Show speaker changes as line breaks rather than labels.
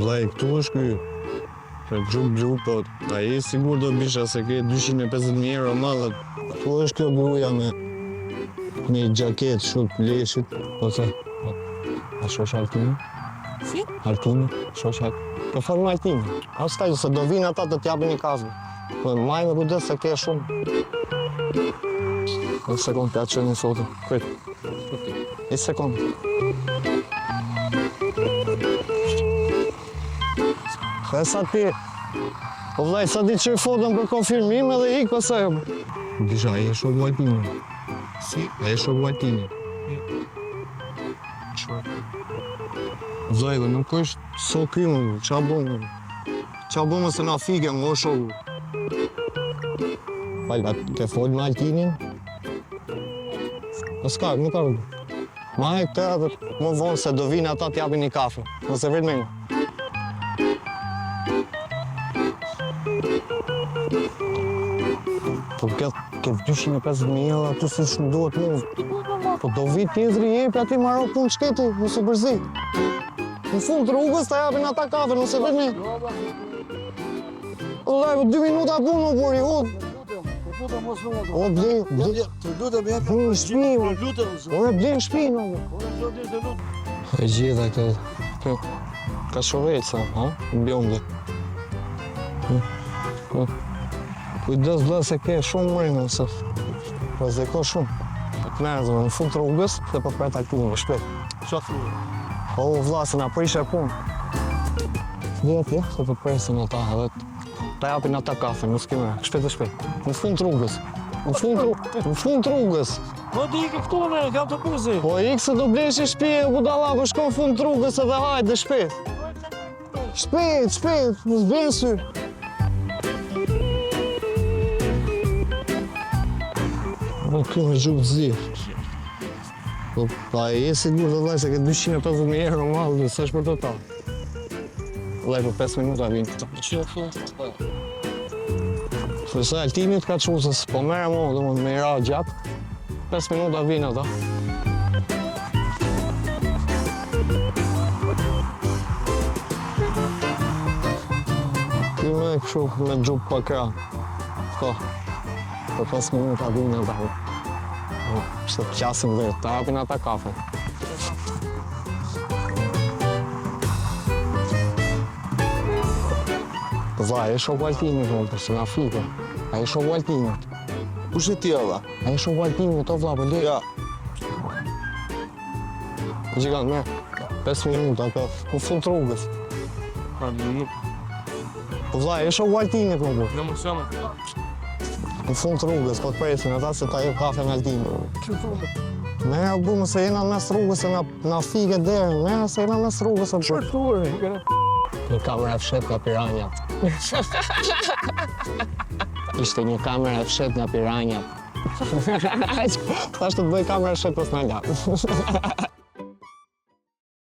Vllai, këtu është ky. Me xhup blu, po a je i sigurt do bisha se ke 250.000 euro mall. Këtu është kjo gruaja me me xhaketë kështu të leshit, po se a shoh Altini?
Si?
Altini, shoh Altini. Po fol me Altini. A s'ka gjë se do vinë ata të t'japin një kafe. Po maj me kujdes se ke shumë. Një sekond t'ja çoj një foto. Prit. Një sekond. Dhe sa ti... Po vllai, sa ti çoj foton për konfirmim edhe ik pastaj. Disha, a je shoku Altini?
Si?
A je shoku Altini?
Çfarë?
Vllai, dhe nuk është so ky më, ça bon më? Ça bon më se na fike më, o shoku? Fal, a ke fol me Altinin? Po s'ka, nuk ka rrugë. Ma e këtë edhe më vonë se do vinë ata t'japin një kafe. Mos e vrit mendjen. Po ke, ke 250.000 euro aty si s'më duhet mu. Po do vi tjetri jepi aty maro punë shketi, mos u përzi. Në fund të rrugës ta japin ata kafe, mos e vrit mendjen. Vllai, po dy minuta punë më buri, u. O, ble, ble.
Të lutem, jep.
Ble në shtëpi,
Të lutem, zot.
Ore, ble në shtëpi, në.
Ore, zot, të lutem.
E gjitha këtë. Po, ka shoveca, ha? Bjonde. Po. Kujdes vëlla se ke shumë mrena, se rreziko shumë. Po të merë, në fund të rrugës dhe po pret Altini, shpejt.
Qa thua?
Po u vlla se na prishe punë. Dhe atje, se po presin ata edhe ta japin ata kafe, mos ki merak, shpejt e shpejt. Në fund të rrugës. Në fund të në fund të rrugës.
Po di ikë këtu me, kam të buzi.
Po ikë se do blesh një shtëpi e budalla, po shko në fund të rrugës edhe hajde shpejt. Shpejt, shpejt, mos bjen sy. Po kjo me xhup të zi. Po, pa e je sigurt dhe vllai se ke 250.000 euro mall, dhe s'është për të ta. Vllai, për 5 minuta vinë këta.
Që thua?
Po se Altini të ka çu se s'po merrem unë, domethënë me i ra gjatë. 5 minuta vinë ata. Ky me kështu me xhup pa krah. Po. Për 5 minuta vinë ata. Po, se të qasim dhe të japin ata kafe. Vlla, e shoku Altini, po, po, se na fike. A je shoku Altini?
Kush je ti vlla?
A je shoku Altini, to vlla, po le.
Ja.
Gjigant, me, 5 minuta, po, në fund të rrugës.
Pa, nuk,
Po vlla, e shoku Altini, po, po.
në më sëmë.
Në fund të rrugës, po të presin ata se ta jep kafen Altini. Me ja bu, se jena mes rrugës e na, na fike derën, me se jena mes rrugës e
Çfarë thua?
Një kamera e fshet nga piranjat. Ishte një kamera e fshet nga piranjat. Thash të të bëj kamera e fshet pas na la.